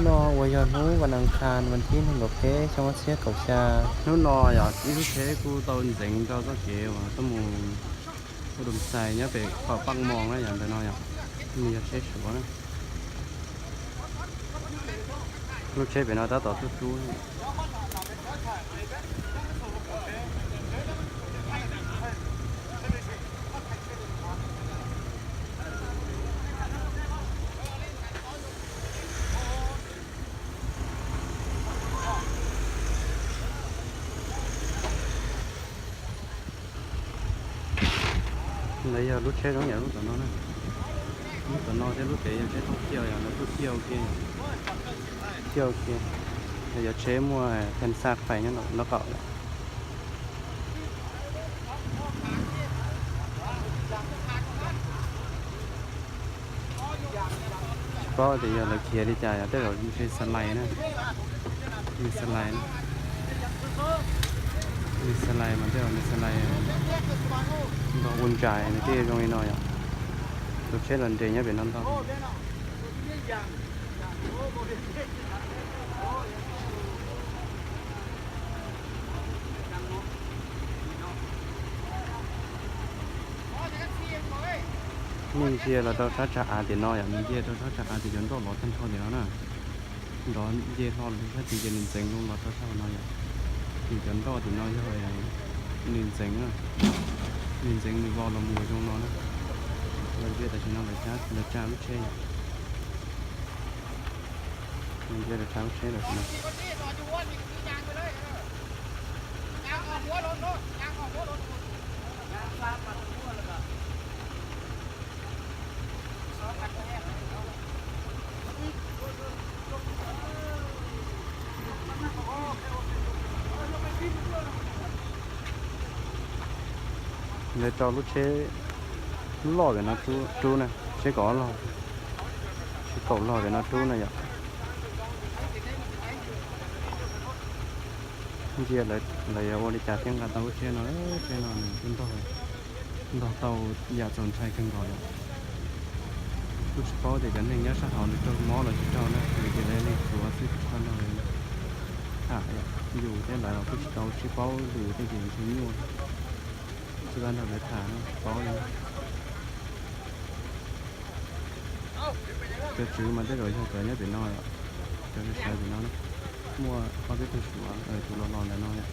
No uas yog hnub vas nas khas vas thib nees nkaum peb xyoo ob txhiab kaum xya. Hnub no yog ib lub tsheb kuj tau ntxeev rau txoj kev uas tuaj mus ua dum xais nyob pem pam paj moos na yog ntawm no yog, nws yog tsheb Suav na. Lub tsheb pem no tab tom tuaj rub. Ntawd yog lub tsheb zoo yam lub tom no na. Lub tom no thiab lub pem yog tsheb thoob kiag yog lawv kuj kiag ua ke, kiag ua ke. Yog tsheb muaj phej xaj fais nyob no qaum lawm. Tsis paub tias yog lawv khiav li cas, yog tej zaum ntshe xas lais na, nws xas lais, nws xas lais mas tej zaum nws xas lais nrog ua ntsais nws thiaj zoo li no yom. Tus tsheb los nres nyob pem no ntog. Nej ntsia los rau sab tsag av tim no yom, nws nce rau sab tsag av tim cov nroj lov tag nrho tim no na. Nrov nce hlo los sab tid ces nws ntxeev loo los rau sab no yom. Tim cov nroj tim no yog nws ntxeev, nws ntxeev nws vau los mus zoo no na. Los ntsia tam sim no lawv tsa lub tsheb yom. Los ntsia lawv tsa lub tsheb tam sim no. Lawv tso lub tsheb loj pem no rub na, tsheb kaum ob log, tsheb kaum log pem no rub na yom. Ntsia lawv yuav ua li cas thiaj nqa tau lub tsheb no, tsheb no nws kuj ntog, ntog tau yam txaus ntshai kawg nkaus yom. Kuj tsis paub tias cov neeg nyob sab hauv nws raug mob los tsis raug na, vim tias lawv yog neeg Suav xwb kuj tsis tau nrog lawv tham yom. Yus thiab lawv los kuj tsis tau sib paub lus tej ces ntshe nyuaj, tsis tau nrog lawv tham tsis paub li. Cov tswv mas tej zaum yog cov nyob pem no, cov sawv pem no, muaj ob peb tug Suav tus los los ntawm no yom.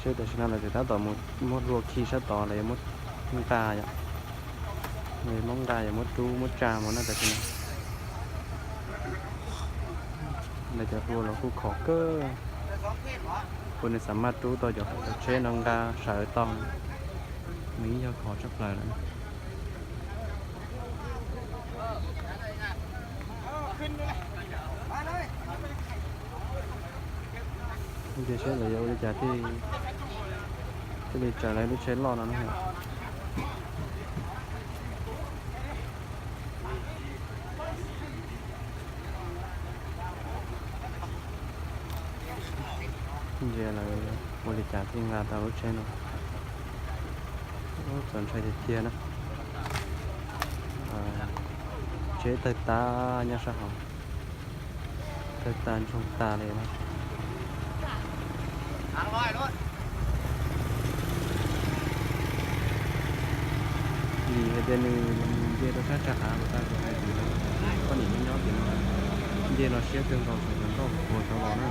Seb tam sim no lawv tseem tab tom muab hlua khi sab tod, lawv yuav muab nqa yom, lawv muab nqa yuav muab rub muab tsa mus na tam sim no. Lawv cov hlua los kuj khov kawg, ua nws xam maj rub tau cov tsheb no nqa sawv tau, nws yeej yog khov tshaj plaws lawm. Ntsia seb lawv yuav ua li cas thiaj li tsaws lawv lub tsheb loj no na. Ntsia lawv ua li cas thiaj nqa tau lub tsheb no. Txaus ntshai tiag tiag na. Tsheb tawg tag nyob sab hauv, tawg tag ntsoog tag li na. Vim hais tias nws nce rau sab tsag hav, kuv tau hais tias poj niam nyob nyob tim no nce los siab kawg nkaus, cov nroj qhuav qhuav saud los na.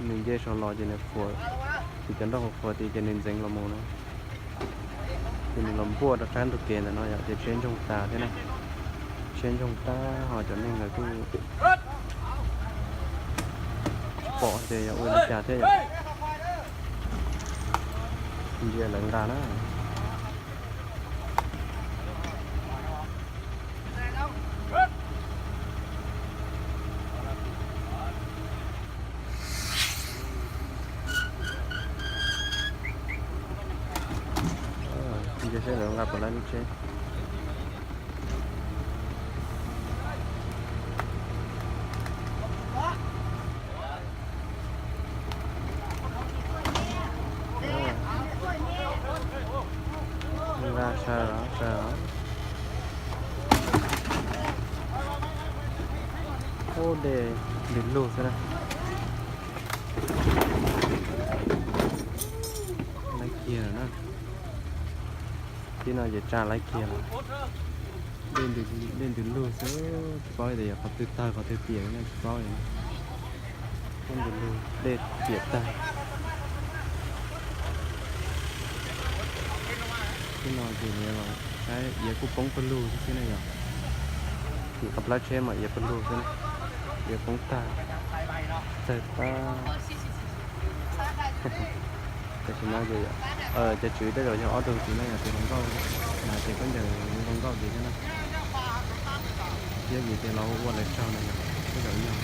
Nws nce saud los ces nws qhuav, ces cov nroj qhuav qhuav tid ces nws ntxeev los mus na. Ces nws los npuaj rau sab ntug kev ntawm no yom, ces tsheb ntsoog tas thiab na. Tsheb ntsoog tag ho cov neeg lawv kuj tsis pom tias yog ua li cas thiab yom. Ntsia lawv nqa na. Puas lawv lub tsheb. Nqa sawv los sawv. Ub, dej ntws lug xwb na. Laib kiag na. Tib no ces tsa laib kiag lawm. Dej ntws lug xwb, tsis paub tias yog qhov twg tawg qhov twg piam no tsis paub li. Ub, ntws lug dej piam tag. Tib no ces saib iav kuj poob pawg lug xwb na yom. Tim qhov plab tsheb mas iav pawg lug xwb, iav poob tag, tawg tag. Tam sim no ces cov tswv tej zaum yog ob tug tiv no yog tiv hluas nkauj, ces khaub ncaws hluas nkauj tiv thiab na. Thiab vim tias los ua lawv tsaug no yom, tej zaum yog.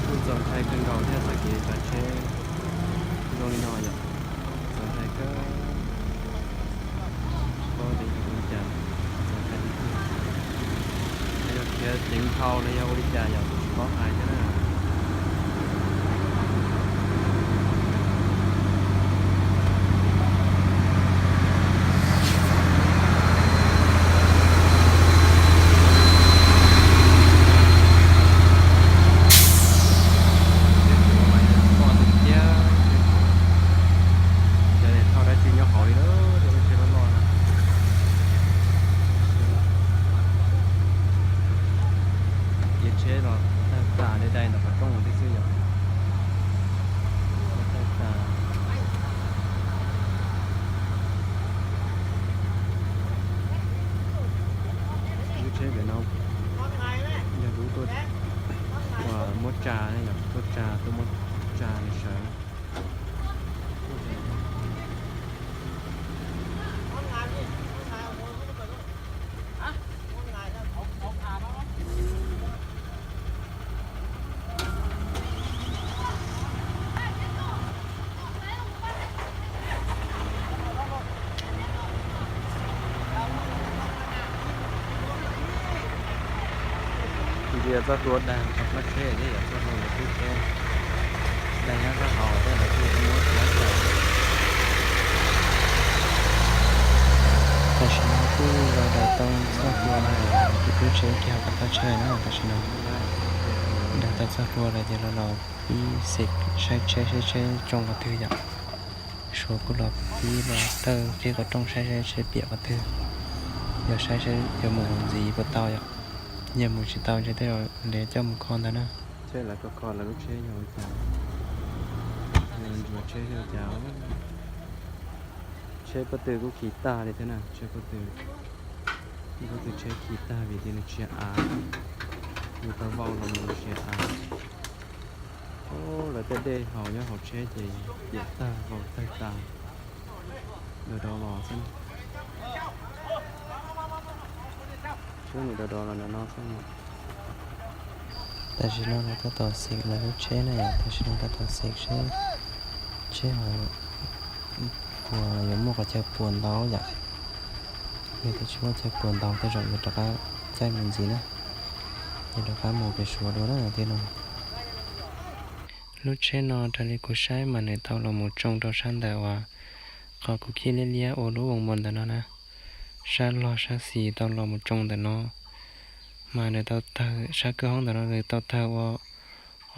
Kuj txaus ntshai kawg nkaus thiab, txoj kev cov tsheb zoo li no yom, txaus ntshai kawg. Paub tias yog ua li cas, txaus ntshai tiag tiag. Yog khiav ceev dhau los yog ua li cas yom, tsis paub hais thiab na. Poj tiag tiag, ces thauj dab tsi nyob hauv li lawm, lub tsheb loj loj no. Ces tsheb los tawg tas dai dai ntawm qhov rooj thiab xwb yom. Tawg tas. Lub tsheb pem no yog lub tuaj, uas muab tsa, yog tuaj tsa, tuaj muab tsa li sawv. Ntsia txoj hlua dag tso plab tsheb thiab yom, txoj hlua lawv pub tsheb dag nyob sab hauv thiab lawv kuj muab tsheb tso. Tam sim no kuj los daws tau txoj hlua, kuj pub tsheb kiag hauv plab tsheb na. Tam sim no daws tau txoj hlua lawm ces los los pib xev saib tsheb, saib tsheb tsoo qhov twg yom. Suav kuj los pib los tawj qib qhov rooj saib saib tsheb piam qhov twg, yog saib saib yuav mus ntxiv puas tau yom. Yog mus tsis tau ntshe tej zaum lawv coj mus kho ntawd na. Seb lawv kho kho lawv lub tsheb yog ua cas, ntsuas tsheb yog ua cas. Tsheb pob tw kuj khi tag li thiab na, tsheb pob tw, pob tw tsheb khi tag vim tias nws tsis av, nws tau vau los mus tsis av. Lawv tej dej haus nyob hauv tsheb ces piam tag vau tawg tas, dov dov los xwb. Suab nim dov dov los ntawm no xwb. Tam sim no lawv tab tom xev lawv lub tsheb na yom, tam sim no tab tom xev seb tsheb ho puas yuav muaj qhov chaw puas ntau yom. Yog tias tsis muaj chaw puas ntau tej zaum yuav rov qab caij mus ntxiv na, yuav rov qab mus pem Suav dua na tiag no. Lub tsheb no raws li kuv saib mas nws tau los mus tsoo rau sab ntawm uas qhov kuv khij liab liab ua lub voos npos ntawm no na. Sab log sab xis tau los mus tsoo ntawm no, mas nws tau tawg sab kwj hoob ntawm no nws tau tawg ua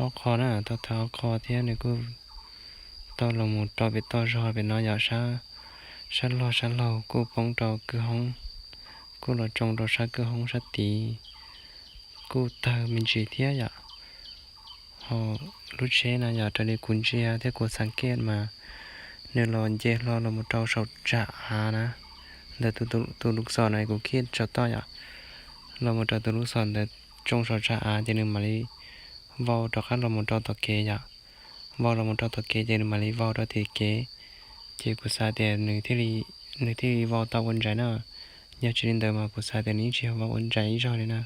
ob qho na, tau tawg ob qho thiab nws kuj tau los mus rau pem toj zog pem no yom, sab, sab log sab laug kuj poob rau kwj hoob, kuj los tsoo rau sab kwj hoob sab tid, kuj tawg me ntsis thiab yom. Ho lub tsheb no yog raws li kuv ntsia thiab kuv xav kiaj mas nws los nce hlo los mus rau saum tsag av na, ntawm tus lub xom no kuv khij tsaus toj yom, los mus rau tus lub xom ntawd tsoo saum tsag av ces nws mam li vau rov qab los mus rau tom kev yom. Vau los mus rau tom kev ces nws mam li vau rau tim kev. Ces kuv xav tias nws thiaj li vau tau ua ntsais na. Yog tsis li ntawd mas kuv xav tias nws yeej tsis yog vau ua ntsais ib zaug li na.